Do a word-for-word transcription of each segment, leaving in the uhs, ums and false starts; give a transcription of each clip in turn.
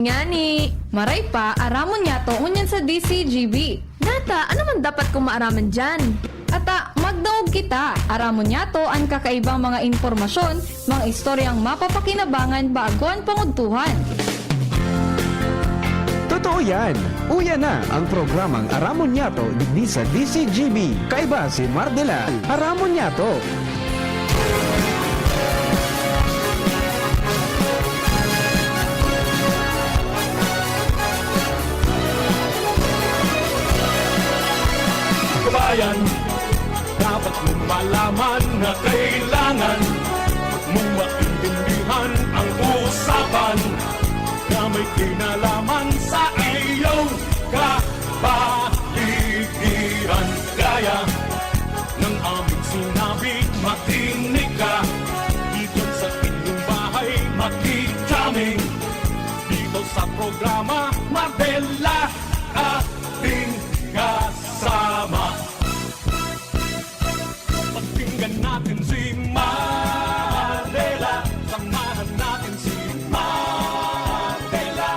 Ngani, maray pa, aramon niyato ngunyan sa D C G B. Nata, ano man dapat kong maaraman diyan? Ata, magdangog kita. Aramon niyato an kakaibang mga impormasyon, mga istoryang mapapakinabangan bago an pangudtuhan. Totoo yan! Uya na ang programang Aramon Niyato digdi sa D C G B. Kaiba si Mardela. Aramon Niyato! Kabayan, dapat mo malaman na kailangan mo maintindihan ang usapan na may kinalaman sa iyong kapaligiran. Gaya ng aming sinabi, makinig ka. Dito sa inyong bahay, makikaming. Dito sa programa, Mardela, ating kasama. Pakinggan natin si Mardela. Samahan natin si Mardela.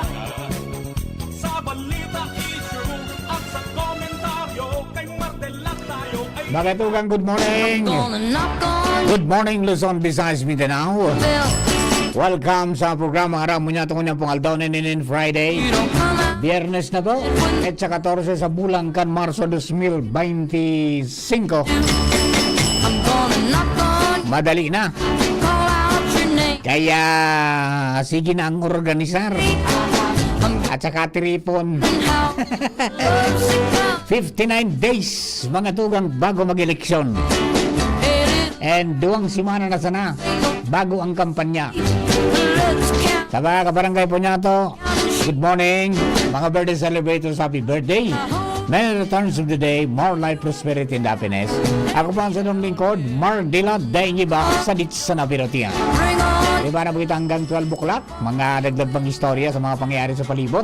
Sa balita, issue, at sa komentaryo, kay Mardela tayo ay Mga tugang, good morning! Good morning, Luzon, Visayas, Mindanao. Welcome sa programa Aram Mo Niya, tungkol niya pong aldaw na ninin Friday. Biyernes na po, petsa katorse sa bulan kan Marso dos mil beinti singko. Madali na. Kaya, sige na ang organisar. At saka tiripon. Fifty-nine days, mga tugang, bago mag-eleksyon. And duwang semana na sana bago ang kampanya. Sa mga kabarangay po niya to, good morning. Mga birthday celebrators, happy birthday. Many returns of the day, more life, prosperity, and happiness. Ako po ang sa inyong lingkod, Mark Dila, daing iba, sa Dits sa Napirotian. Di ba na kita hanggang twelve o'clock? Mga dagdag pang istorya sa mga pangyayari sa palibot.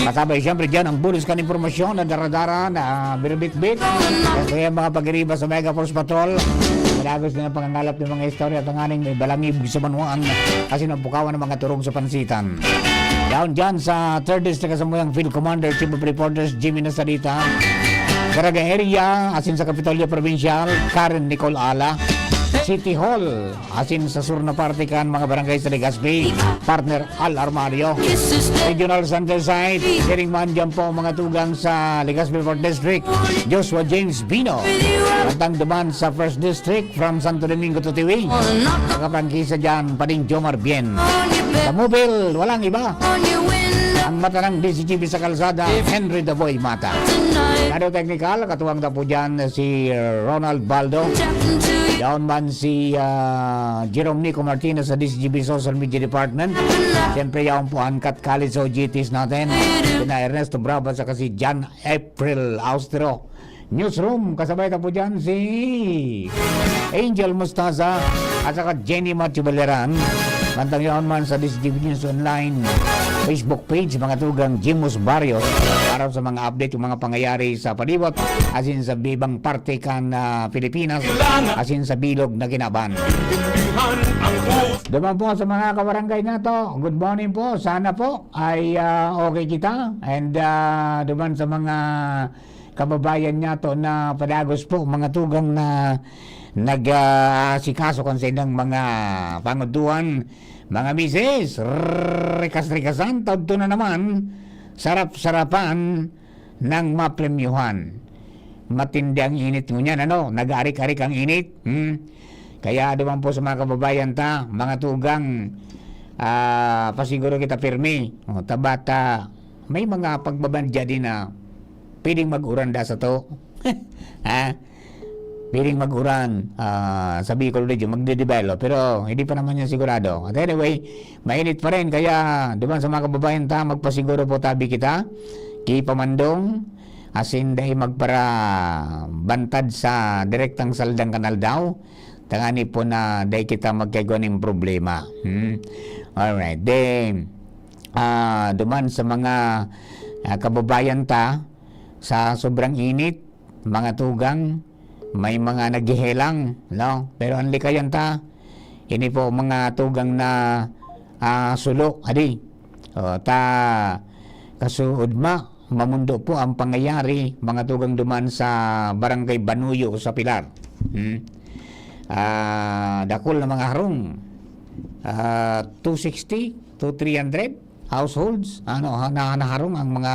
Kasabay siyempre dyan ang bonus kan impormasyon na daradara na ah, biribitbit. Kaya mga pag-iriba sa Mega Force Patrol, malagos na ang pangangalap ng mga istorya at ang aning may balangib sa banwaan kasi napukawan ng mga turong sa pansitan. Down dyan sa third District, kasamuyang Field Commander, Chief of Reporters, Jimmy Nasarita. Caraga area, asin sa Kapitolyo Provincial, Karen Nicole Ala. City Hall, asin sa sur na parte kan mga barangay sa Legazpi, partner Al Armario. Regional Center Site, siring man dyan po mga tugang sa Legazpi Fourth District, Joshua James Bino. At ang duman sa First District, from Santo Domingo to Tiwi, nakaprangkisa dyan, Pading Jomar Bien. Sa Mobile, walang iba. Ang mata ng D C G B sa kalsada, Henry Daboy Mata. Lado technical, katuwang na po dyan si Ronald Baldo. Down man si ah, Jerome Nico Martinez sa D C G B Social Media Department. Siyempre, yaon po ang Kat College O G Ts natin. Sina Ernesto Bravo at saka si John April Austro. Newsroom, kasabay ta po dyan si Angel Mostaza at saka Jenny Matthew Baleran. Mantang yaon man sa D C G B News Online Facebook page, mga tugang Jimus Barrios, para sa mga update, yung mga pangyayari sa palibot, asin sa bibang parte kan ah, Pilipinas, asin sa bilog na kinaban. Duman po sa mga kabarangay nato, good morning po. Sana po ay ah, okay kita. And ah, duman sa mga kababayan niya to na padagos po, mga tugang na nag-aasikaso kan sa ilang mga pangutuan, mga misis, rikas-rikasan, tadto na naman, sarap-sarapan ng mapremyuhan. Matindi ang init ngunyan, ano? Nag-arik-arik ang init. Hmm? Kaya duman po sa mga kababayan ta, mga tugang, ah, pasiguro kita pirmi. O, tabata, may mga pagbabandya din na pwedeng mag-uran da sa to. Ha? Pwedeng mag-uran, ah, sa Bicol Region, magde-develop. Pero hindi pa naman yan sigurado. At anyway, mainit pa rin. Kaya, duman sa mga kababayan ta, magpasiguro po tabi kita. Kipamandong, asin dai magparabantad sa direktang saldang kanal daw. Tangani po na dai kita magkaigwa ning problema. Hmm? Alright. Then, ah, duman sa mga ah, kababayan ta, sa sobrang init, mga tugang, may mga naghihelang, no? Pero ang likayan ta, ini po mga tugang na ah, sulo, adi. O, ta, kasuod ma, mamundo po ang pangyayari, mga tugang duman sa Barangay Banuyo sa Pilar. Hmm? Ah, dakul na mga harong. Ah, two sixty to three hundred households, ano, ha, na, naharong ang mga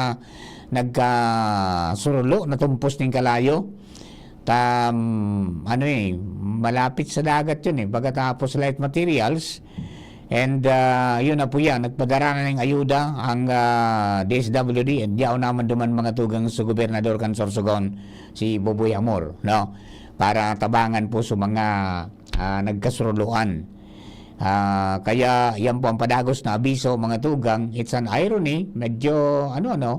nagkasurulo, natumpos ning kalayo. Tam, ano eh, malapit sa dagat yun eh. Pagkatapos light materials, and, ah, yun na po yan, nagpadara na ng ayuda ang, ah, D S W D, and yaon naman duman mga tugang sa Gobernador kan Sorsogon, si Boboy Amor, no? Para tabangan po sa mga, ah, nagkasuruloan. Ah, kaya yan po ang padagos na abiso, mga tugang. It's an irony, medyo, ano, ano,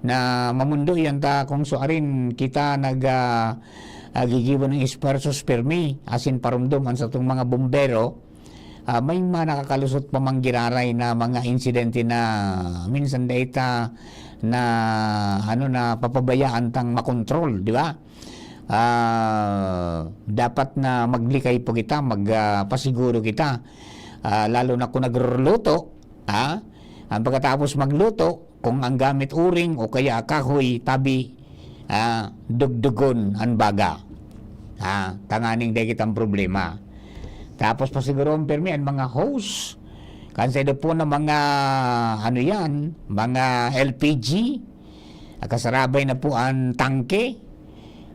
na mamundo yan ta kung suarin kita nag, ah, ah, gigibo ng esfuerzos pirmi, asin parumdom an satong mga bombero, ah, may mga nakakalusot pa man giraray na mga insidente na minsan dai ta na, ano, napapabayaan tang makontrol, di ba? Ah, dapat na maglikay po kita, mag, ah, pasiguro kita. Ah, lalo na kung nagluluto, ha? Ang pagkatapos magluto, kung ang gamit uring o kaya kahoy, tabi, ah, dugdugon ang baga. Ah, tanganing dai kitang problema. Tapos pasiguroon pirmi ang mga hose. Kan sa ido po ng mga, ano yan, mga L P G, kasarabay na po ang tangke.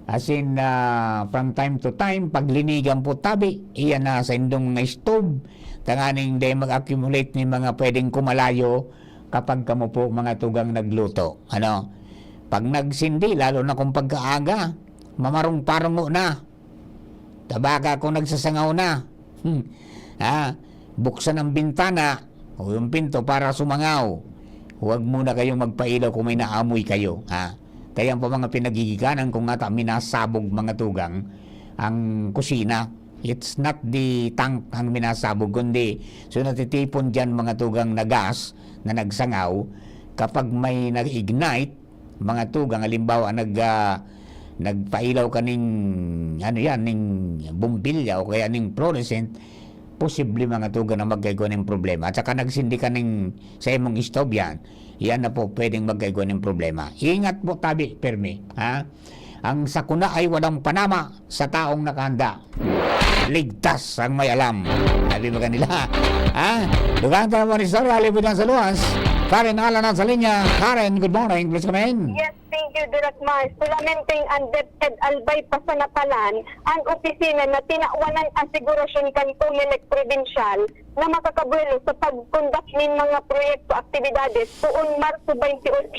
As in, ah, from time to time, paglinigan po tabi, iyan na sa indong mga stove, tanganing dai mag-accumulate ni mga pwedeng kumalayo kapag kamo po mga tugang nagluto. Ano? Pag nagsindi, lalo na kung pagkaaga, mamarong-parongo na. Tabaga kung nagsasangaw na. Hmm. Ha? Buksan ang bintana o yung pinto para sumangaw. Huwag muna kayong magpailaw kung may naamoy kayo. Ha? Kaya ang mga pinagigiganan kung ngata minasabog mga tugang ang kusina. It's not the tank ang minasabog, kundi so natitipon dyan mga tugang na gas na nagsangaw kapag may nag-ignite, mga tugang, halimbawa, nag, ah, nagpailaw ka ning, ano yan, ning bombilya o kaya ning fluorescent, posible mga tugang na magkaigwa ning problema. At saka nagsindi ka ning sa imong stove yan, yan na po pwedeng magkaigwa ning problema. Ingat po tabi, permi, ha? Ang sakuna ay walang panama sa taong nakahanda. Ligtas ang may alam. Sabi ba kanila? Ha? Dugang tayo mo ni Sorry, halipin lang sa luwas. Karen Alan ang sa linya. Karen, good morning. Please come in. Yes, thank you, Direk Mars. Solamente ang DepEd Albay Pasanapalan, ang opisina na tinawanan asigurasyon kan Comelec Provincial na makakabuelo sa pag-conduct nin mga proyekto aktibidades poon Marso twenty-eight,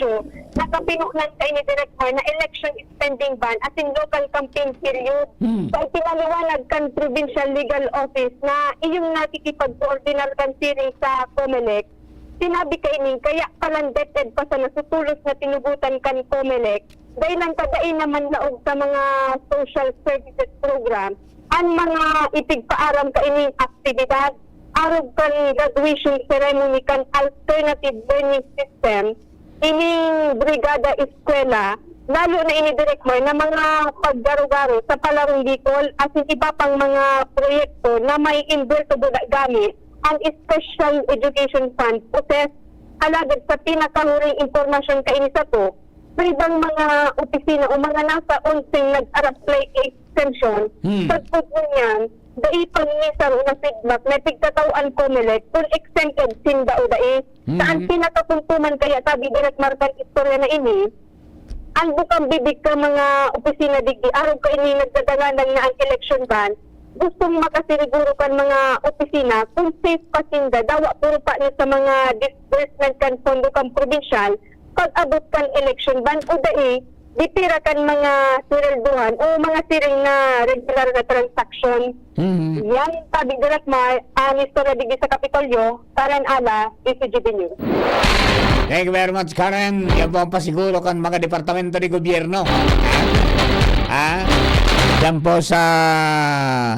nakapinonan kay ni Direk Mar na election spending ban asin local campaign period. Hmm. Sa ipinaliwanag kan Provincial Legal Office na iyong nakikipagkoordinar kan siring sa Comelec, sinabi kaini kaya palan DepEd pa sa nasutulos na tinugutan kan Comelec, dahil lang kadai naman laog sa mga social services program ang mga ipigpaaram kaining aktibidad arog kan graduation ceremony kan alternative learning system ining Brigada Eskwela, lalo na ini Direk Mar, na mga paggaro-garo sa Palarong Bicol asin iba pang mga proyekto na may involto buda gamit ang Special Education Fund o ses. Alagad sa pinakahuring impormasyon kaini sato, may ibang mga opisina o mga nasa onseng nag-apply exemption. Hmm. Pagpugong niyan, dai pa ni saro na feedback na pigtataw an Comelec kung exempted sinda o dai. Sa an Mhm. pinakapuntuman kaya sabi Direk Mar kan istorya na ini, ang bukang bibig ka mga opisina digdi, arog kaini nagdadalanan na ang election ban, gustong makasiriguro kan mga opisina kung safe pa sinda, dawa puro pa ni sa mga disbursement kan pondo kan probinsyal, pag-abot kan election ban o dai, di pira kan mga sweldohan o mga siring na regular na transaksyon. Mhm. Yan, sabi Direk Mar, ang istorya digdi sa Kapitolyo, Karen Ala, D C G B News. Thank you very much, Karen. Yan po ang pasiguro kan mga departamento de gobyerno. Ah, yan po sa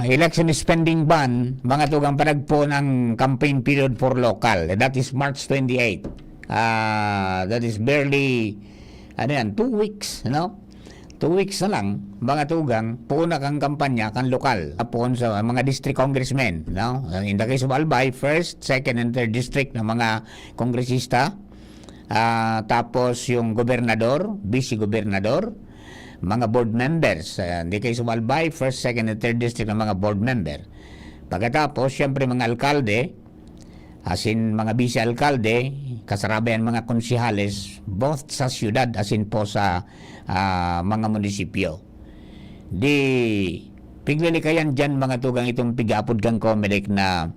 election spending ban, mga tugang panagpo ng campaign period for local. That is March twenty-eight. Ah, that is barely, ano yan, two weeks, no? two weeks na lang, mga tugang, puon na kan kampanya kan lokal, puon sa mga district congressmen, no? In the case of Albay, first, second, and third district na mga kongresista, ah, tapos yung gobernador, vice-gobernador, mga board members, ah, in the case of Albay, first, second, and third district na mga board member. Pagkatapos, siyempre, mga alkalde, asin mga vice-alkalde, kasarabi an mga konsehales, both sa siyudad asin po sa, ah, mga munisipyo. Di, piglalikayan diyan, mga tugang, itong pig-aapod kan Comelec na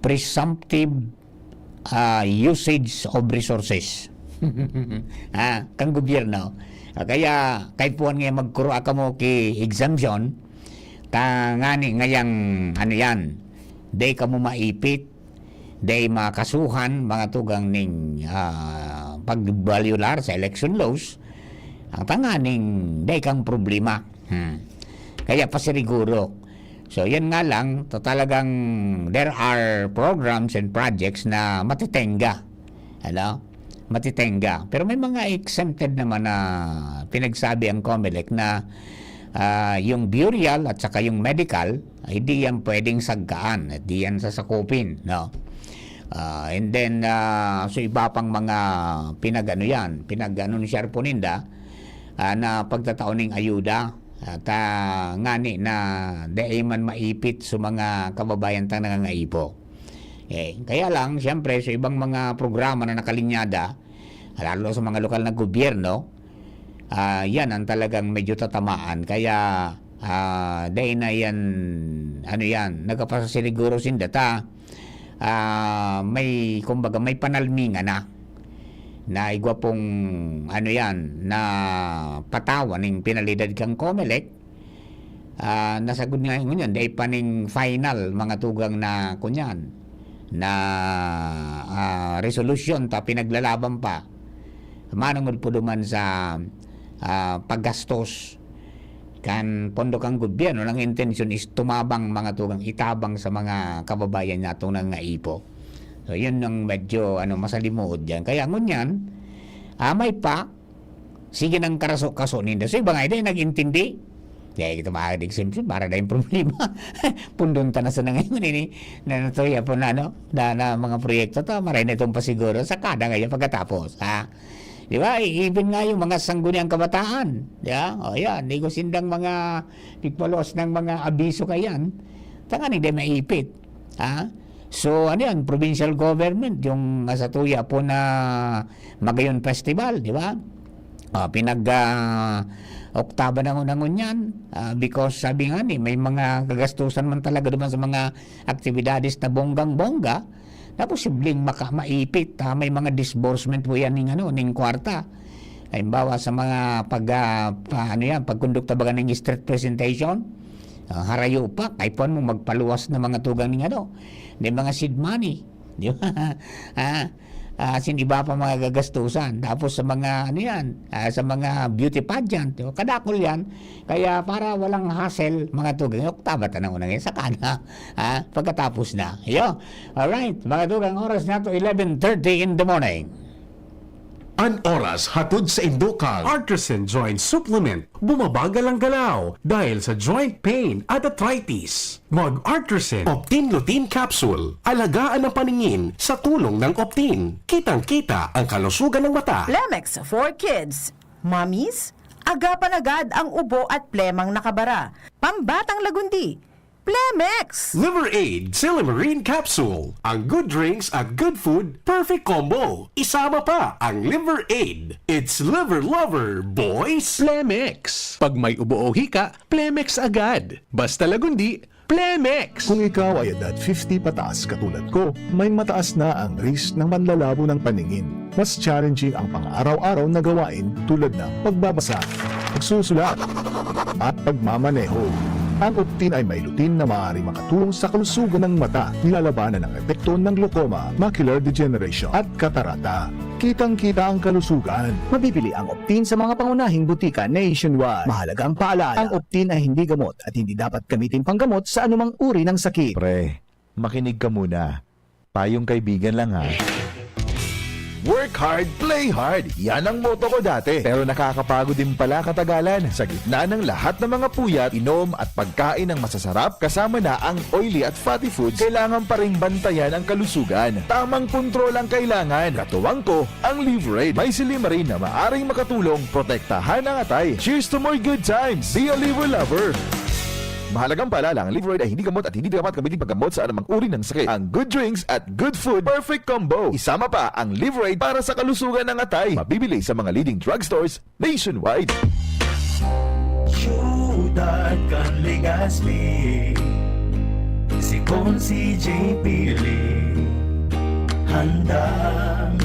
presumptive, ah, usage of resources. Ah, kan gobyerno. Ah, kaya, kaipuhan nga magkuro kamo ki exemption, tangani ngayang, ano yan, dai kamo maipit, dai makasuhan, mga tugang ning, ah, pagbalyular sa election laws, ang tanganing dai kang problema. Hmm. Kaya pasiriguro. So, yan nga lang, ta-, talagang there are programs and projects na matitenga. Ano? Matitenga. Pero may mga exempted naman na pinagsabi ang Comelec na, ah, yung burial at saka yung medical, ay di yan pwedeng sagkaan, at di yan sasakupin, no? Ah, and then, ah, so iba pang mga pinag-ano yan, pinag-anunsiyar po ninda, ah, na pagtatao ning ayuda, at, ah, ngani na dai man maipit sa mga kababayan tang nangangaipo. Eh, kaya lang, siyempre, sa ibang mga programa na nakalinyada, lalo sa mga lokal na gobyerno, ah, yan ang talagang medyo tatamaan. Kaya, ah, dai na yan, ano yan, nagkapasasiriguro sinda ta, ah, may, kumbaga, may panalmingan na, na igwa pong, ano yan, na patawan ning penalidad kang Comelec, ah, nasagod nga ngunyan, dai pa ning final, mga tugang na, kunyan, na, ah, resolusyon ta pinaglalaban pa. Manungod po duman sa, ah, paggastos kan pondo kan gobyerno, nang intensyon is tumabang, mga tugang, itabang sa mga kababayan natong nangaipo. So, yun ang medyo, ano, masalimuot diyan. Kaya ngunyan, amay pa, sige nang karaso-kaso ninda. So, iba nga, hindi nag-intindi. Kaya ito, mga exemption, para na yung problema. Pundon ta na sa nangayon ini, na natuya po na, ano, na, na mga proyekto to, maray na itong pasiguro sa kada ngayon pagkatapos, ha? Di ba? Even nga yung mga sangguniang kabataan, di ba? O yan, di ko sindang mga pigpaluwas ng mga abiso kayan. Tanganing di maipit, ha? So, ano yan, provincial government, yung, ah, sa tuya po na Magayon Festival, di ba? Ah, pinag, ah, oktaba na ngunyan, ah, because sabi nga ni, may mga kagastusan man talaga duman sa mga aktibidades na bonggang-bongga, na posibleng maka-, maipit, ha? May mga disbursement po yan ning, ano, ning kwarta. Halimbawa, sa mga pag, ah, pa-, ano yan, pagkondukta baga ning street presentation, ah, harayo pa, kaipuhan mo magpaluwas na mga tugang ning, ano, ning mga seed money. Di ba? Ah, ah, sin iba pa mga gagastusan. Tapos sa mga, ano yan, ah, sa mga beauty pageant, di ba? Kadakol yan. Kaya para walang hassle, mga tugang, oktaba ta na unang yan, saka na, ah, pagkatapos na. Yo, alright, mga tugang, oras na to, eleven thirty in the morning. An oras hatod sa indo kan Artisan Joint Supplement. Bumabagal ang galaw dahil sa joint pain at arthritis. Mag Artisan Optin Lutein Capsule. Alagaan ang paningin sa tulong ng Optin. Kitang-kita ang kalusugan ng mata. Plemex for Kids. Mommies, agapan agad ang ubo at plemang nakabara. Pambatang lagundi. Plemex! Liver Aid Silymarin Capsule. Ang good drinks at good food, perfect combo. Isama pa ang Liver Aid. It's Liver Lover, boys! Plemex. Pag may ubo o hika, Plemex agad. Basta lagundi, Plemex! Kung ikaw ay edad fifty pataas katulad ko, may mataas na ang risk ng manlalabo ng paningin. Mas challenging ang pang-araw-araw na gawain tulad ng pagbabasa, pagsusulat, at pagmamaneho. Ang Optin ay may lutein na maaaring makatulong sa kalusugan ng mata, nilalabanan ang epekto ng glaucoma, macular degeneration, at katarata. Kitang-kita ang kalusugan. Mabibili ang Optin sa mga pangunahing butika nationwide. Mahalagang paalala, ang Optin ay hindi gamot at hindi dapat gamitin panggamot sa anumang uri ng sakit. Pre, makinig ka muna. Payong kaibigan lang ha. Work hard, play hard. Yan ang motto ko dati. Pero nakakapagod din pala katagalan. Sa gitna ng lahat ng mga puyat, inom at pagkain ng masasarap, kasama na ang oily at fatty foods, kailangan pa ring bantayan ang kalusugan. Tamang kontrol ang kailangan. Katuwang ko, ang Livraid. May silymarin na maaring makatulong protektahan ang atay. Cheers to more good times! Be a Liver Lover! Mahalagang paalala, ang Livraid ay hindi gamot at hindi dapat gamitin paggamot sa anumang uri ng sakit. Ang good drinks at good food, perfect combo. Isama pa ang Livraid para sa kalusugan ng atay. Mabibili sa mga leading drugstores nationwide. Siyudad kan Legazpi, si Consi J P Lee, handang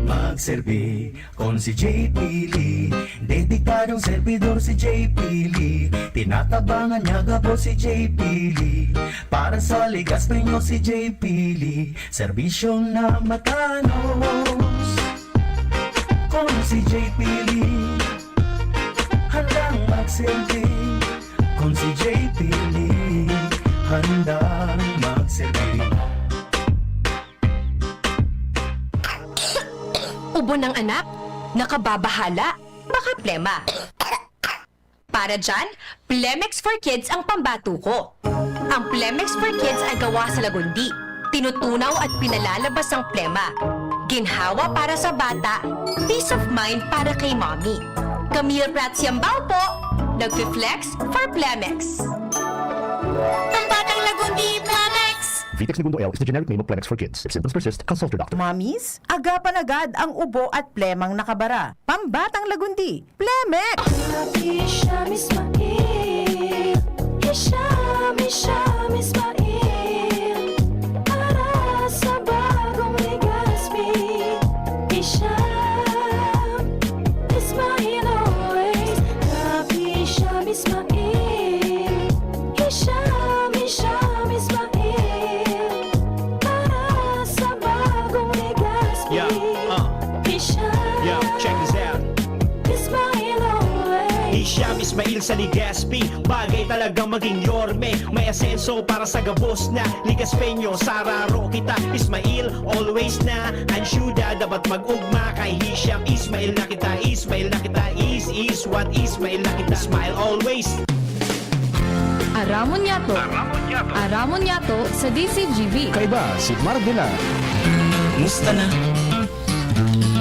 magserbi. Consi J P Lee, dedikadong servidor si J P Lee. Tinatabangan niya gabos si J P Lee. Para sa Legazpeño si J P Lee, serbisyong na matanos. Consi J P Lee, handang magserbi. Consi J P Lee, handang magserbi. Ubo ng anak? Nakababahala? Baka plema. Para dyan, Plemex for Kids ang pambato ko. Ang Plemex for Kids ay gawa sa lagundi. Tinutunaw at pinalalabas ang plema. Ginhawa para sa bata, peace of mind para kay mommy. Camille Prats Yambao po, nagfi-flex for Plemex. Pambatang Lagundi, Plemex! Vitex Negundo L is the generic name of Plemex for Kids. If symptoms persist, consult your doctor. Mommies, agapan agad ang ubo at plemang nakabara. Pambatang Lagundi, Plemex! Happy Sham Ismail. Hisham, Hisham Ismail. Para sa bagong Legazpi. Hisham Ismail always. Happy Sham Ismail. Hisham, Hisham Ismail. Para sa bagong Legazpi. Yeah, uh. Hisham. Yeah, check this out. Ismail always. Hisham Ismail sa Legazpi. Bagay talagang maging Yorme. May asenso para sa gabos na Legazpeño. Sararo kita, Ismail always na. Ang syudad dapat mag-ugma. Kay Hisham Ismail na kita, Ismail na kita. Is, is what Ismail na kita. Smile always. Aramon Yato. Aramon Yato. Aramon Yato sa D Z G B. Kaiba si Marvela. Musta na?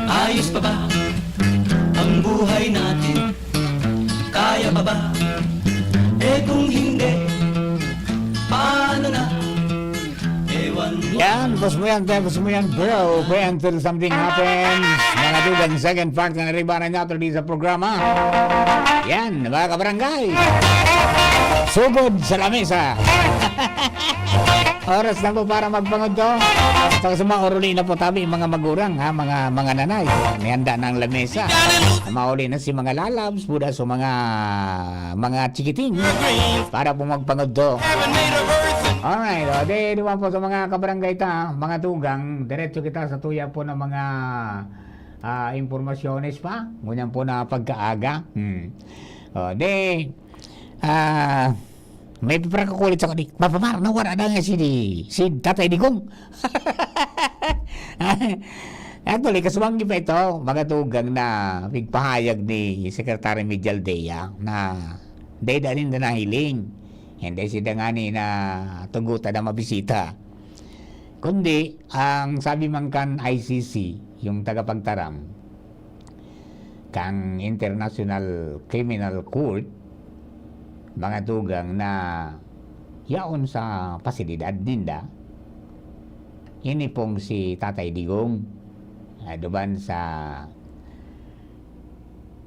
Ayos pa ba ang buhay natin? Kaya pa ba? Eh, kung hindi, paano na? Ewan mo. Yan, pause mo yan, te, pause mo yan, bro. Pray until something happens. Mga dugang, second part na naribanan niya, tuloy sa programa. Yan, mga kabarangay. Sugod sa lamesa. Oras na po para magpangudto. Sa mga oruli na po tabi, mga magurang, ha, mga, mga nanay. May handa na ang lamesa. Mauli na si mga lalabs, buda sa mga, mga chikiting. Para po magpangudto. Alright, o, di, di ba po sa mga kabarangay ta, mga tugang, diretso kita sa tuya po ng mga, ah, impormasyones pa. Ngunyan po na pagkaaga. Hmm. O, di, ah, may pagkakulit ako di, "Papa Mar, nawara na nga si, si Tatay Digong." Actually, kasubanggi pa ito, mga tugang na pigpahayag ni Secretary Mijaldea na dai da ninda nahiling. Hindi sila ngani na tugutan na mabisita. Kundi, ang sabi man kan I C C, yung tagapagtaram, kan International Criminal Court, mga tugang na yaon sa pasilidad ninda, ini pong si Tatay Digong, ah, duman sa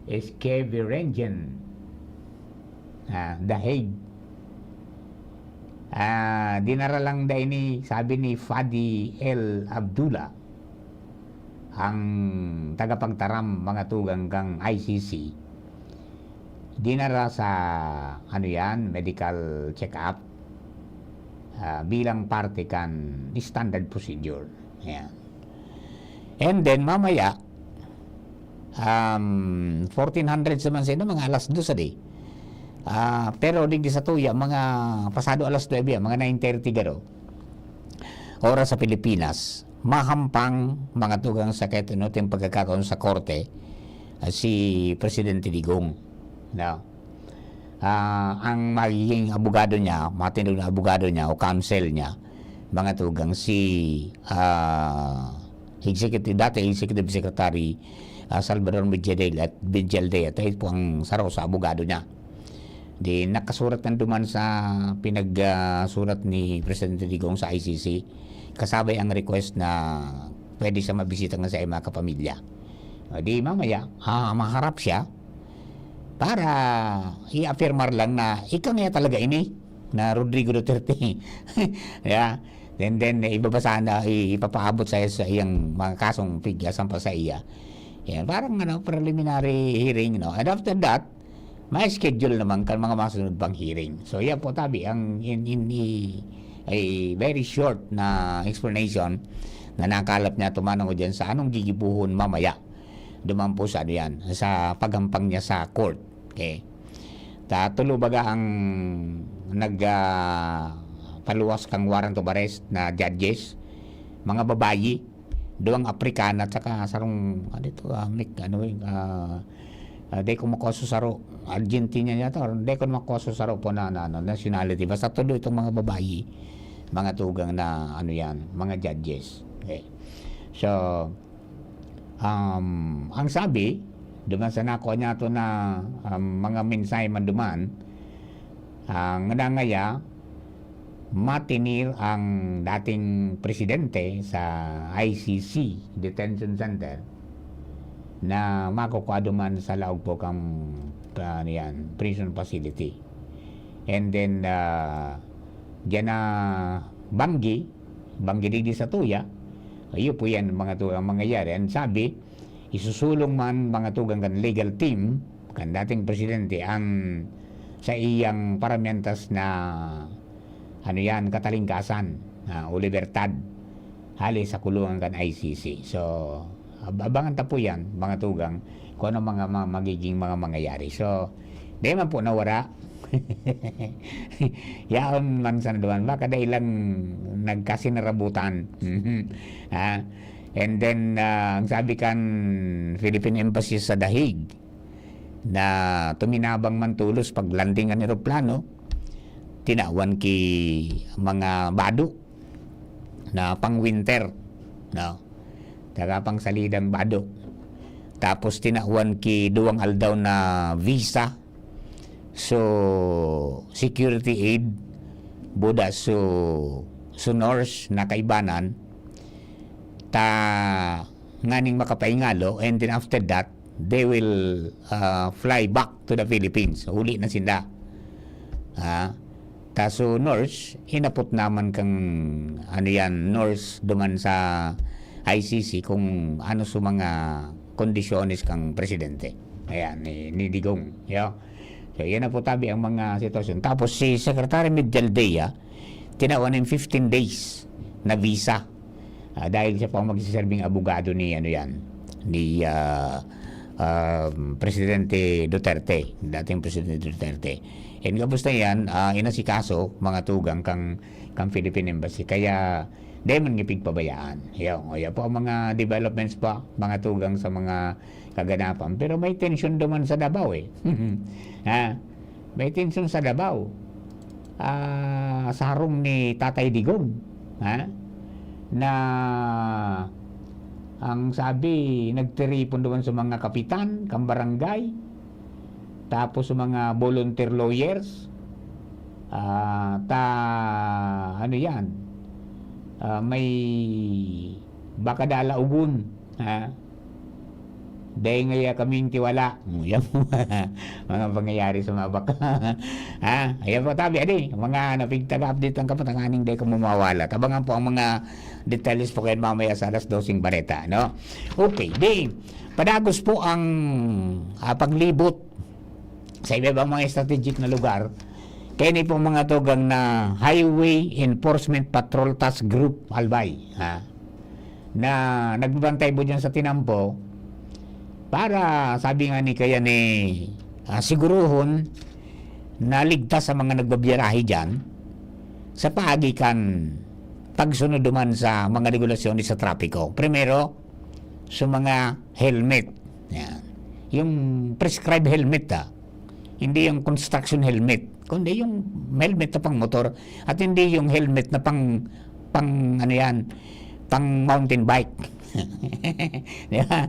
Scheveningen, ah, The Hague. Ah, dinara lang da ini, sabi ni Fadi El Abdullah, ang tagapagtaram, mga tugang kan I C C, dinara sa, ano yan, medical check-up, ah, bilang parte kan standard procedure. Ayan. And then, mamaya, um, fourteen hundred sa man sino, mga alas dos a day. Ah, pero digdi sa tuya, mga pasado alas nuebe, mga nine thirty garo. Oras sa Pilipinas. mahampang, mga tugang, sa kahit ano tayong pagkakataon sa korte, ah, si Presidente Digong, no? Ah, ang magiging abogado niya, matindog na abogado niya o counsel niya, mga tugang, si, ah, executive, dati executive secretary, ah, Salvador Mejaldea, at Mejaldea, tayo po ang saro sa abogado niya. Di nakasurat na duman sa pinag, ah, surat ni Presidente Digong sa I C C, kasabay ang request na pwede siya mabisita nga sa mga kapamilya. O di mamaya, ah, maharap siya para i-affirmar lang na ika nga talaga ini, na Rodrigo Duterte. Yeah. Then, then, ibabasa na, i-, ipapaabot sa, sa iyang mga kasong pig-, sampal sa iya. Yan, parang ano, preliminary hearing, no? And after that, may schedule naman kan mga masunod pang hearing. So, yan po, tabi, ang in, in, i-, a very short na explanation na nakalap niya tumanong ko dyan sa anong gigibuhon mamaya. Duman po sa ano yan, sa paghampang niya sa court. Okay? Ta, tulo baga ang nag, ah, paluwas kang warrant of arrest na judges, mga babayi, duwang Afrikana at saka sarong, ano ito, ah, Mik-, ano, eh, ah, ah, di ko makoso saro, Argentina yata, or di ko makoso saro po na, na, na nationality. Basta tulo itong mga babayi, mga tugang na, ano yan, mga judges. Okay. So, um, ang sabi, duman sa nakuha niya to na, um, mga mensahe man duman, ang nangaya, matinir ang dating presidente sa I C C detention center na makukua duman sa laog po kang, ano yan, prison facility. And then, ah, diyan na banggi, banggi digdi sa tuya, iyo po yan, mga tu-, ang mangyayari. And sabi, isusulong man, mga tugang, kan legal team, kan dating presidente, ang sa iyang paramiyantas na, ano yan, katalingkasan, ah, o libertad, hali sa kulungan kan I C C. So, ab-, abangan ta po yan, mga tugang, kung ano mga ma-, magiging mga mangyayari. So, di man po nawara. Yaon man sa naduman, baka dahil lang nagkasinarabutan. Ah, and then, ah, ang sabi kan Philippine Embassy sa The Hague, na tuminabang man tolos pag-landing an eroplano, tinawan ki mga bado na pang-winter, no? Taga pangsalidang bado. Tapos tinawan ki duwang aldaw na visa. So, security aid, buda so, so nurse na kaibanan, ta nganing makapaingalo, and then after that, they will, ah, fly back to the Philippines. Uli na sinda. Ah, ta so nurse, hinapot naman kang, ano yan, nurse duman sa I C C kung ano sa mga kondisyones kang presidente. Ayan, ni, ni Digong. Yo. So, yan na po tabi ang mga sitwasyon. Tapos si Secretary Miguel Dea, tinawan ng fifteen days na visa. Ah, dahil siya pa ang magsiserbing abogado ni, ano yan, ni, ah, um, Presidente Duterte, dating Presidente Duterte. And gabos na yan, ah, inasikaso, mga tugang kang, kang Philippine Embassy. Kaya, di man nga pigpabayaan. Yan, o, yan po ang mga developments pa, mga tugang sa mga kaganapan. Pero may tension duman sa Davao eh. Ha? May tension sa Davao. Ah, sa harong ni Tatay Digong. Ha? Na ang sabi, nagtiripon duman sa mga kapitan, kang barangay, tapos sa mga volunteer lawyers, ah, ta, ano yan, ah, may baka dalaogon, ha? Dahil ngaya kaming tiwala. Yan po, mga pangyayari sa mga baka. Ha? Ayan po, tabi, adi, mga napigtaga-update ang kapatanganing dahil kung mawawala. Tabangan po ang mga detalles po kayo mamaya sa alas doseng bareta, no? Okay, di, padagos po ang, ah, paglibot sa iba-ibang mga strategic na lugar. Kaya ni po mga tugang na Highway Enforcement Patrol Task Group, Albay, ha? Na nagbabantay po dyan sa tinampo para, sabi nga ni kaya ni, ah, siguruhon na ligtas sa mga nagbabiyarahe dyan sa paagi kan pagsunod duman sa mga regulasyon sa trapiko. Primero, sa mga helmet. Yan. Yung prescribed helmet, ah. Hindi yung construction helmet, kundi yung helmet na pang motor at hindi yung helmet na pang, pang ano yan, pang mountain bike. Di ba?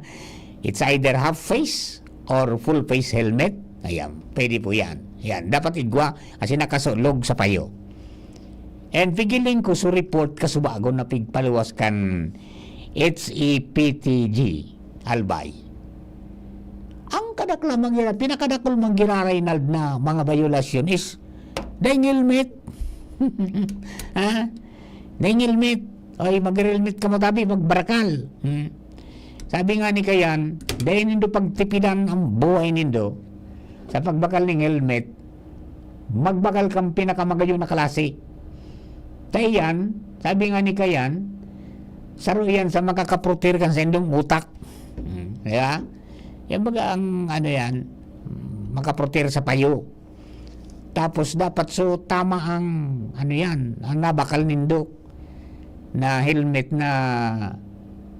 It's either half face or full face helmet. Ayan, pwede po yan. Yan, dapat igwa kasi nakasulog sa payo. And pigiling ko sa report kasubagon na pigpaluwas kan H E P T G, Albay. Ang kadakla mangira-, pinakadakul mangira, Reynald, na mga violasyon is daing helmet. Ha? Daing helmet. Oy, mag-helmet ka mo, tabi, magbarakal. Hmm. Sabi nga ni Kayan, dai nindo pagtipidan ang buhay nindo sa pagbakal ning helmet. Magbakal kang pinakamagayon na klase. Kaya yan, sabi nga ni Kayan, saro yan sa makakaprotir kan sa indong utak. Hmm, di ba? Yan baga ang ano yan, makaprotir sa payo. Tapos dapat so tama ang ano yan, ang nabakal nindo na helmet na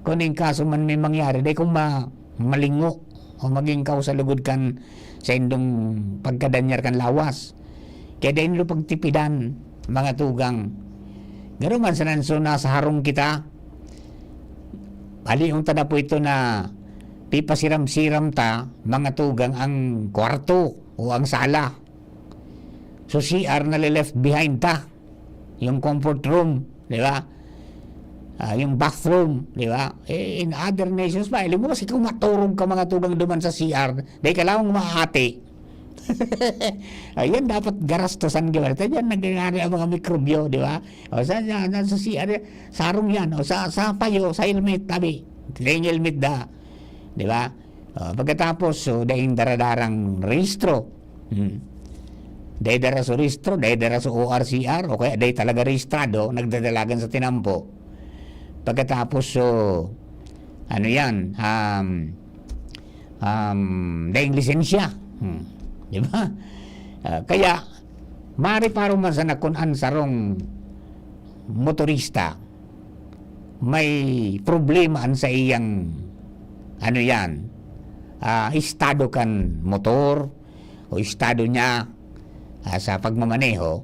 kung in kaso man may mangyari, dai kung ma-, malingo o maging kausa lugod kan sa indong pagkadanyar kan lawas. Kaya dai nindo pagtipidan, mga tugang. Garo man sa nanso na sa harong kita, palihon ta na po ito na pipasiram-siram ta, mga tugang, ang kwarto o ang sala. So, C R na left behind ta. Yung comfort room, di ba? Ah, yung bathroom, di ba? Eh, in other nations pa, alam mo, kasi kung maturog ka, mga tugang, duman sa C R, dahil kailangan maati. Ayan, dapat garastosan ka. Diyan nangyayari ang mga mikrobyo, di ba? O sa, sa, sa, sa C R, sarong yan. O sa, sa payo, sa helmet, tabi. Daing helmet da. Di ba? O, pagkatapos, so, daing daradarang rehistro. Hmm. Dai dara sa rehistro, dai dara sa O R C R, o kaya dai talaga rehistrado, nagdadalagan sa tinampo. Pagkatapos, so, ano yan, um, um, daing lisensya. Hmm. Di ba? Ah, kaya, mariparo man sana kun an sarong motorista may problema an sa iyang, ano yan, ah, estado kan motor o estado niya, ah, sa pagmamaneho,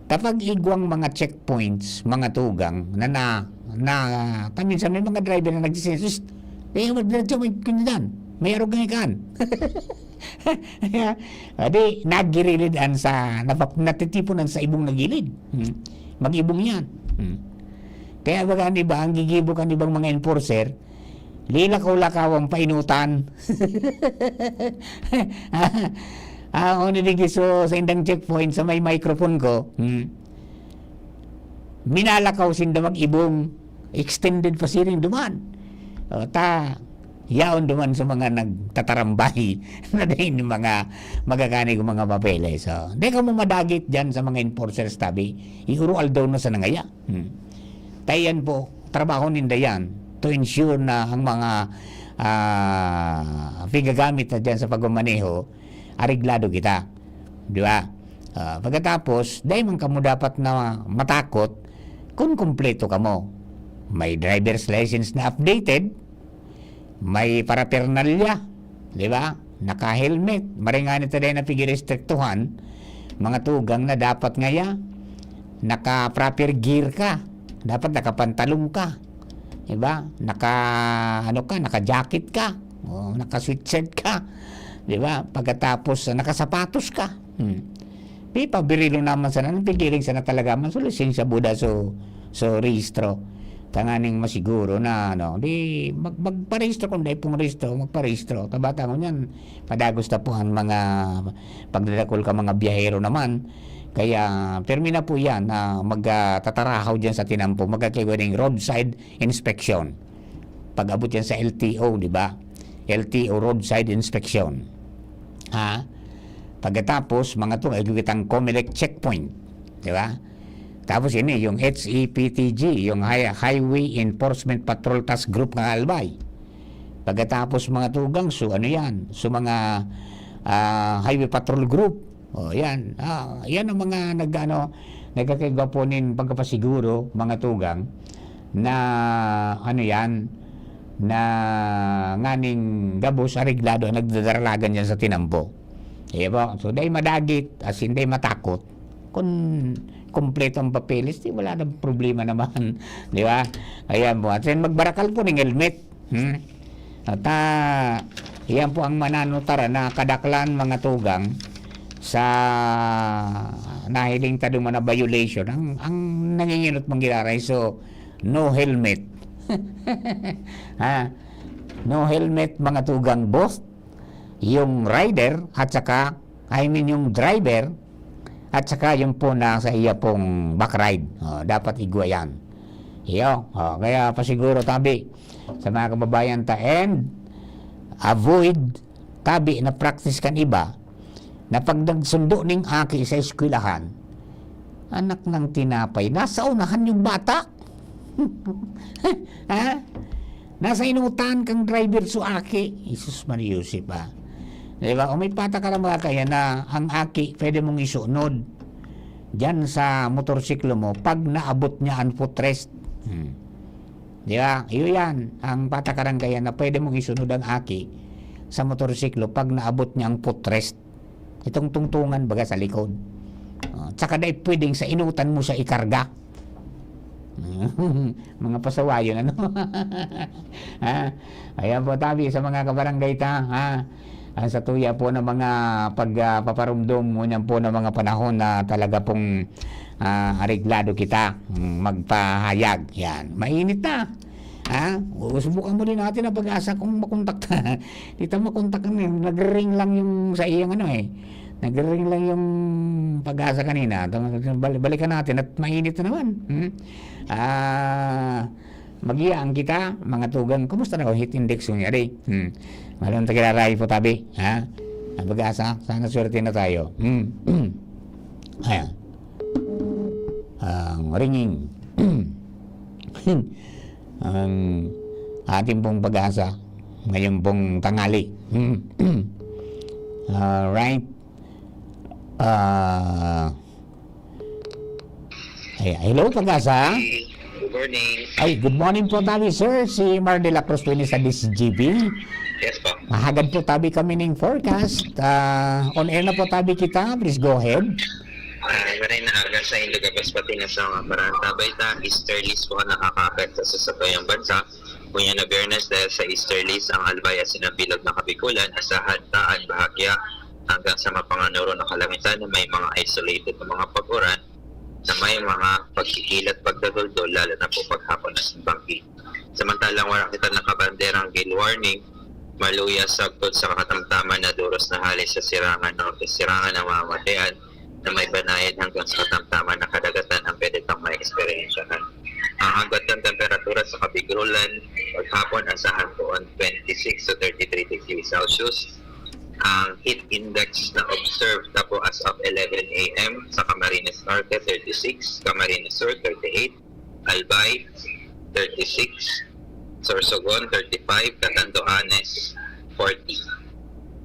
kapag igwang mga checkpoints, mga tugang na, na, na, paminsan may mga driver na nagsisensus, "Eh, diretso, may kanyan, may arog nga ikan." Kaya, adi, nagirilid an sa, napap-, natitipon an sa ibong na gilid. Hmm. Mag-ibong yan. Hmm. Kaya baga an iba, ang gigibo kan ibang mga enforcer, lilakaw-lakaw ang painutan. Ah, oh, niligiso sa indang checkpoint sa may microphone ko. Hmm. Minalakaw sinda mag-ibong, extended pa siring duman. O, ta, yaon duman sa mga nagtatarambay na din yung mga magagani kong mga papeles. So, di ka mo madagit dyan sa mga enforcers, tabi. Iuro aldaw na sa nangaya. Hmm. Kaya yan po, trabaho ninda yan to ensure na ang mga, ah, pigagamit na dyan sa pagmamaneho, areglado kita. Di ba? Ah, pagkatapos, dai man kamo dapat na matakot kung kumpleto kamo. May driver's license na updated, may paraphernalia, di ba? Naka-helmet. Maray ngani ta dai na pigrestriktuhan, mga tugang, na dapat ngaya naka-proper gear ka. Dapat nakapantalon ka. Di ba? Naka, ano ka, naka-jacket ka. O, naka-sweatshirt ka. Di ba? Pagkatapos, nakasapatos ka. Hmm. Di pa, birilo naman sana. Nang pigiling sana talaga man. So, lisensya buda, so, so, rehistro. Tanganing masiguro na, ano, di, mag-, magparehistro kung dai pong rehistro, magparehistro. Kabata ko niyan, padagos na po ang mga pagdadakol ka mga biyahero naman. Kaya, permi na po yan na mag, ah, tatarahaw dyan sa tinampo. Magkakaiwa ng roadside inspection. Pag-abot yan sa L T O, di ba? L T O, roadside inspection. Ha? Pagkatapos, mga to, ay kitang Comelec checkpoint. Di ba? Tapos ini, yung H E P T G, yung Hi-, Highway Enforcement Patrol Task Group ng Albay. Pagkatapos, mga tugang, so ano yan? So mga, ah, Highway Patrol Group. O, yan. Ah, yan ang mga nag-ano, nagkakaigwa po nin pagkapasiguro, mga tugang, na ano yan, na nganing gabos areglado ang nagdadaralagan dyan sa tinampo. Di ba? So, dai madagit, as in, dai matakot. Kung kompleto ang papeles, di wala nang problema naman. Di ba? Ayan po. At then, magbarakal po ng helmet. Hmm? At, ah, iyan po ang mananutara na kadaklan, mga tugang, sa nahiling ta duman na violation. Ang, ang nanginginot manggiraray, so, no helmet. Ha? No helmet, mga tugang, both yung rider at saka, I mean, yung driver at saka yung po na sa iya pong back ride. Oh, dapat igwa yan. Iyo, oh, kaya pasiguro tabi sa mga kababayan ta and avoid tabi na practice kan iba na pag nagsundo ning aki sa eskwelahan, anak ng tinapay, nasa unahan yung bata. Ha? Nasa inutan kang driver so aki. Jesus Maria Joseph, ah. Di ba? O may patakaran ba kaya na ang aki pwede mong isunod diyan sa motorsiklo mo pag naabot niya ang footrest? Hmm. Di ba? Iyo yan. Ang patakaran kaya na pwede mong isunod ang aki sa motorsiklo pag naabot niya ang footrest. Itong tungtungan baga sa likod. Ah, tsaka dai pwedeng sa inutan mo siya ikarga. Mga pasawayon, ano? Ha? Ayan po, tabi sa mga kabarangay ta, ha? Ang satuya po ng mga pag, ah, paparumdom, ngunyan po ng mga panahon na talaga pong, ah, areglado kita, mm, magpahayag. Yan. Mainit na. Ha? O, subukan mo din natin ang pag-asa kung makontak ta. Di ta makontak na eh. Nagre-ring lang yung sa iyang ano eh. Nagre-ring lang yung pag-asa kanina. Tama, bal-, balikan natin at mainit na naman. Hmm? Ah, mag-iyaang kita, mga tugang. Kumusta na ang heat index kung yari? Hmm. Malong tagiraray po tabi. Ha? Ang pag-asa, sana swerte na tayo. Hmm. Ayan. Ang ringing. Ang ating pong pag-asa ngayon pong tanghali. Alright. Ah, ay, hello, pag-asa. Good morning. Ay, good morning po tabi, sir. Si Mar de la Cruz po ini sa D C G B. Yes po. Mahagad po tabi kami ning forecast. Ah, on air na po tabi kita. Please go ahead. Ah, maray na aga sa Indo, Gabas, pati na sa mga paraan. Tabay ta, easterlies po ang nakakapekto sa satuyang bansa. Ngunyan na Biyernes, dahil sa easterlies ang Albay at Sinambilog na Kabikulan, asahan ta an bahagya hanggang sa mapanganoro na kalangitan na may mga isolated na mga pag-uran na may mga pagkikilat, pagdaduldol, lalo na po paghapon na simbanggi. Samantalang wala kita nakabanderang gale warning, maluya sagkod sa katamtaman na duros na hali sa sirangan norte, sirangan ng mga matean na may banayad hanggang sa katamtaman na kadagatan ang pwede tang maeksperiensyahan. Ang agwat ng temperatura sa Kabigulan, paghapon asahan po ang twenty-six to thirty-three degrees Celsius. Ang heat index na observed na po as of eleven a m sa Camarines Norte, thirty-six, Camarines Sur, thirty-eight, Albay, thirty-six, Sorsogon, thirty-five, Catanduanes, forty,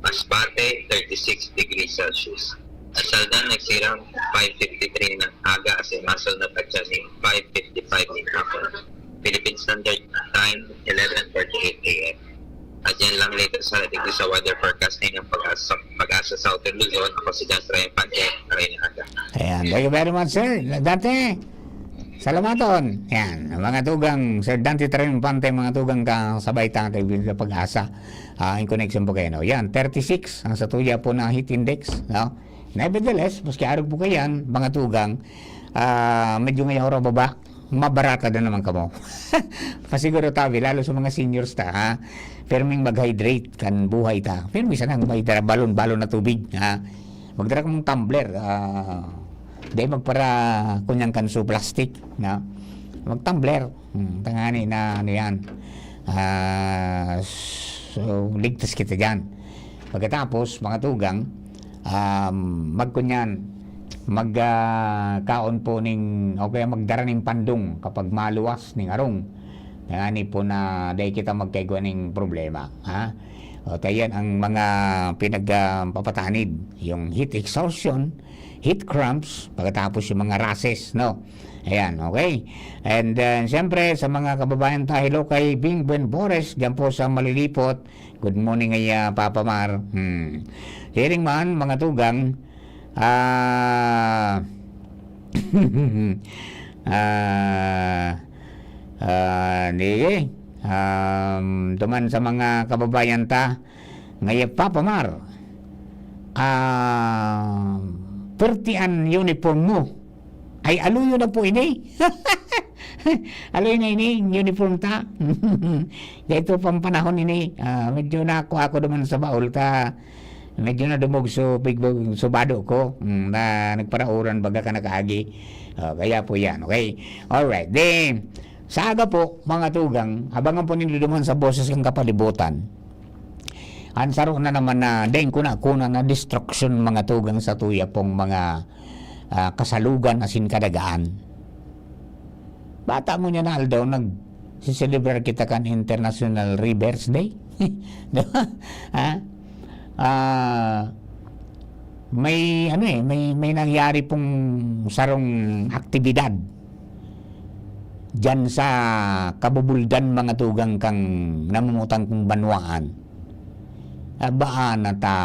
Masbate, thirty-six degrees Celsius. Ang Saldan nagsirang five fifty-three ng aga, asin masunod na dyan yung five fifty-five ng hapon. Philippine Standard Time, eleven forty-eight a m. At yan lang latest na natin sa weather forecasting ng Pag-asa, Pag-asa Southern Luzon. Ako si John Trey Infante, maray na aga. Ayan, thank you very much, sir. Dante, salamaton. Yan, mga tugang, Sir Dante Triunfante, mga tugang kasabay ta, tayo sa Pag-asa. Ah, in connection po kayo, no? Yan, thirty-six ang satuya po na heat index, no? Nevertheless, maski arog po kayan, mga tugang, ah, medyo ngayon oras baba, mabarata na naman kamo. Pasiguro tabi, lalo sa mga seniors ta, ha? Perming mag-hydrate kan buhay ta. Pero minsan ang may dara balon-balon na tubig, ha? Magdara kamong tumbler, ah, dahil magpara kunyang kanso plastic, na mag-tumbler. Hmm, tangani na ano yan. Ah, so, ligtas kita dyan. Pagkatapos, mga tugang, um, magkunyan, mag, ah, kaon po ning, o kaya magdara ning pandong kapag maluwas ning arong. Tangani po na dahil kita magkaigwa ning problema. Ha? O, ta yan ang mga pinag, ah, papatanid, yung heat exhaustion, heat cramps, pagkatapos yung mga rashes, no? Ayan, okay. And then, siyempre, sa mga kababayan ta, hello kay Bing Buen Bores, dyan po sa Malilipot. Good morning, ay, ah, Papa Mar. Hmm. Hearing man, mga tugang, ah, ah, ah, di, um, duman sa mga kababayan ta, ngaya, Papa Mar, ah, perti an uniform mo. Ay, aluyo na po ini. Aluyo na ini, uniform ta. Dito pang panahon ini, ah, medyo nakuha ko naman sa baul ta. Medyo nadumog so, pig-, so bado ko. Mm, na nagparauran baga ka nakaagi. Ah, kaya po yan, okay? Alright. Then, sa aga po, mga tugang, abangan po ninyo duman sa boses ng kapalibutan. Ang saro na naman na deng kuna-kuna na destruction, mga tugang, sa tuya pong mga, ah, kasalugan asin kadagaan. Bata mo niya na aldaw, nag-, siselebrar kita kan International Rivers Day. Di ba? Ha? Ah, may, ano eh, may, may nangyari pong sarong aktibidad diyan sa Kabubuldan, mga tugang, kang namumutan kong banwaan. Abaan na ta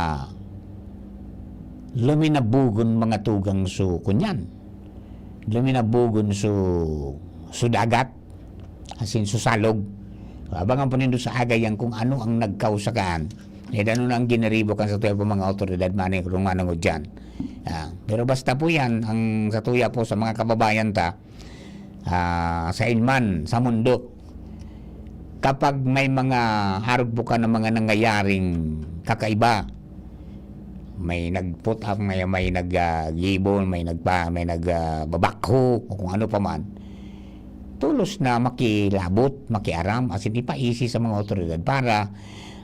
luminabugon, mga tugang, so kunyan. Luminabugon so, so dagat, asin so salog. Abangan po nindo sa agayan kung ano ang nagkausa kaan. Eh, ano na ang giniribo kan sa tuya po mga otoridad, mani, kung ano dyan. Ah, pero basta po yan, ang sa tuya po sa mga kababayan ta, ah, sa inman, sa mundo, kapag may mga arog po ka ng mga nangyayaring kakaiba, may nag-put up, may, may nag, ah, gibo, may nagpa-, may nag, ah, babakho, o kung ano pa man, tulos na makilabot, makiaram, asin ipaisi sa mga otoridad para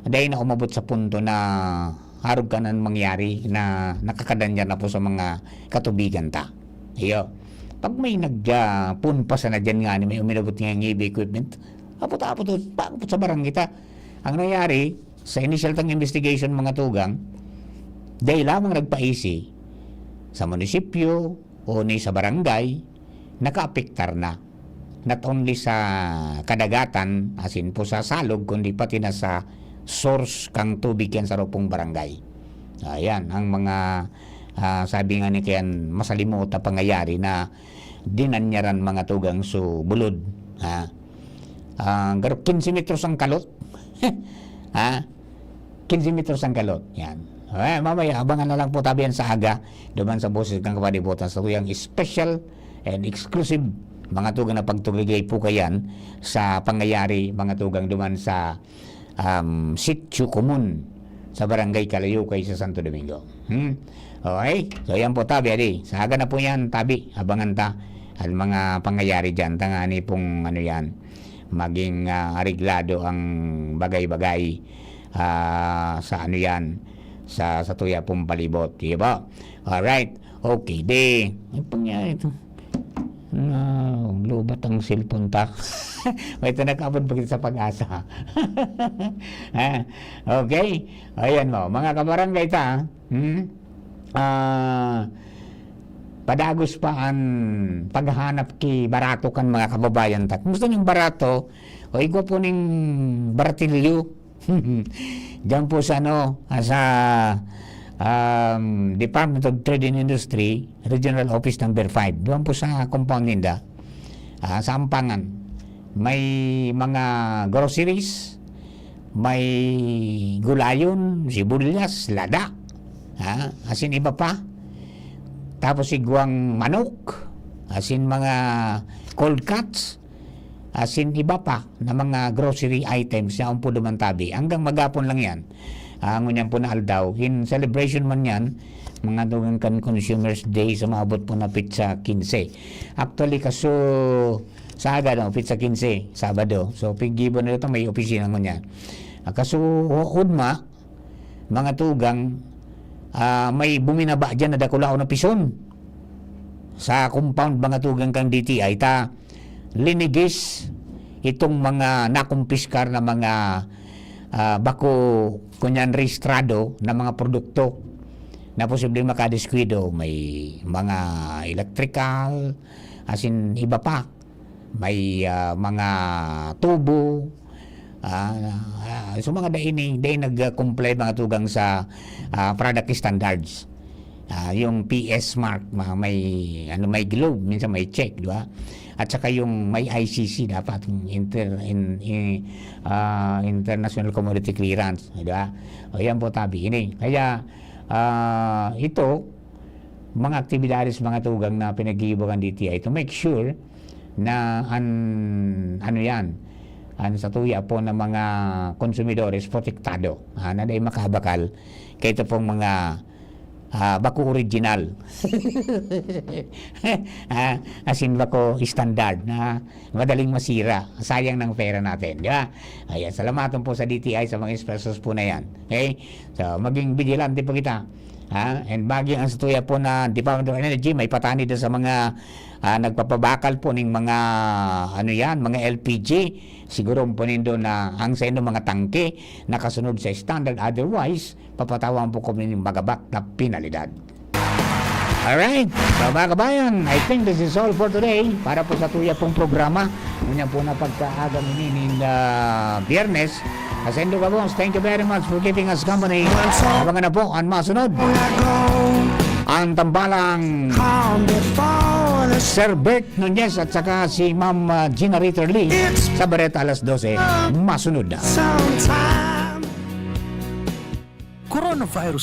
dai na umabot sa punto na arog ka na mangyari na nakakadanyar na po sa mga katubigan ta. Iyo. Pag may nag, ah, punpa sana diyan nga ni may uminabot nga heavy equipment, apot-apot, apot sa barangay ta. Ang nangyari, sa initial tang investigation, mga tugang, dai lamang nagpaisi sa munisipyo o ni sa barangay, nakaapektar na. Not only sa kadagatan, asin po sa salog, kundi pati na sa source kang tubig yan sa rupong barangay. Ayan, ang mga, ah, sabi nga ni kayan, masalimuot na pangyayari na dinanyaran, mga tugang, so bulod. Ha? Ah, garo quince metros ang kalot. Ha? Quince metros ang kalot. Yan. Eh, mamaya, abangan na lang po tabi yan sa aga. Duman sa boses ng kapalibutan sa tuyang special and exclusive, mga tugang, na pagtugigay po kayan sa pangyayari, mga tugang, duman sa, um, Sitio Komun sa Barangay Kalayukay sa Santo Domingo. Hmm? Okay? So, yan po, tabi, adi. Sa aga na po yan, tabi. Abangan ta ang mga pangyayari dyan. Tangani pong, ano yan, maging, ah, areglado ang bagay-bagay, ah, sa ano yan, sa, sa tuya pong palibot. Di ba? Alright. Okay, di. Ang pangyayari ito. Na, lubat ang cellphone ta. May ito nakabon pa kita sa pag-asa. Ah, okay? Ayan mo, mga kabarangay ta, hmm? Ah, padagos pa an paghahanap ki barato kan mga kababayan ta. Kung gusto niyong barato, o igwa po ning baratilyo. Diyan po sa ano, ah, sa, um, Department of Trade and Industry, Regional Office number five. Doon po sa compound ninda, ah, sa Ampangan. May mga groceries, may gulayon, sibuyas, lada, ha? Asin iba pa. Tapos igwang manok, asin mga cold cuts, asin iba pa na mga grocery items na umpudo man tabi. Hanggang magapon lang yan. Ah, ngunyan po na aldaw. In celebration man yan, mga dugang kan Consumers Day, sa maabot po na pitsa quince. Actually, kaso, sa aga, no, pitsa quince, Sabado. So, piggibo na ito, may opisina ngunyan. Ah, kaso, ugma, mga tugang, ah, may buminaba dyan na dakulaon na pison sa compound, mga tugang, kan D T I ta. Linigis itong mga nakumpiskar na mga, ah, bako, kunyan, rehistrado na mga produkto na posibleng makadiskuido. May mga electrical, as in, iba pa. May, ah, mga tubo, ah, ah, so mga dai ni, dai nag-comply mga tugang sa, ah, product standards. Ah, yung P S mark, ma-, may, ano, may globe, minsan may check, di ba? At saka yung may I C C dapat, yung inter-, in, in, ah, International Commodity Clearance, di ba? O, yan po, tabi ini. Kaya, ah, ito, mga aktibidades, mga tugang na pinaggigibo kan D T I to make sure na an, ano yan, an satuya po ng mga konsumidores protektado, ah, na dai makabakal kaito pong mga, ah, bako original. Ah, as in, bako standard na madaling masira. Sayang ng pera natin, di ba? Ayan, salamaton po sa D T I sa mga esfuerzos po na yan. Okay? So, maging vigilante po kita. Ha? And maging ang satuya po na Department of Energy, may patanid na sa mga, ah, nagpapabakal po ning mga, ano yan, mga L P G. Siguro po nindo na ang sa inyong mga tangke nakasunod sa standard. Otherwise, papatawan po kami ng magabak na penalidad. Alright, so, mga kabayan, I think this is all for today para po sa tuya pong programa. Ngunyan po na pagkaagang ini nin, ah, Biyernes. Asendo Gabos, thank you very much for keeping us company. Abangan na po ang masunod. Ang tambalang Sir Bert Nunez at saka si Ma'am, ah, Gina Ritter Lee sa Bareta alas dose. Masunod na. Coronavirus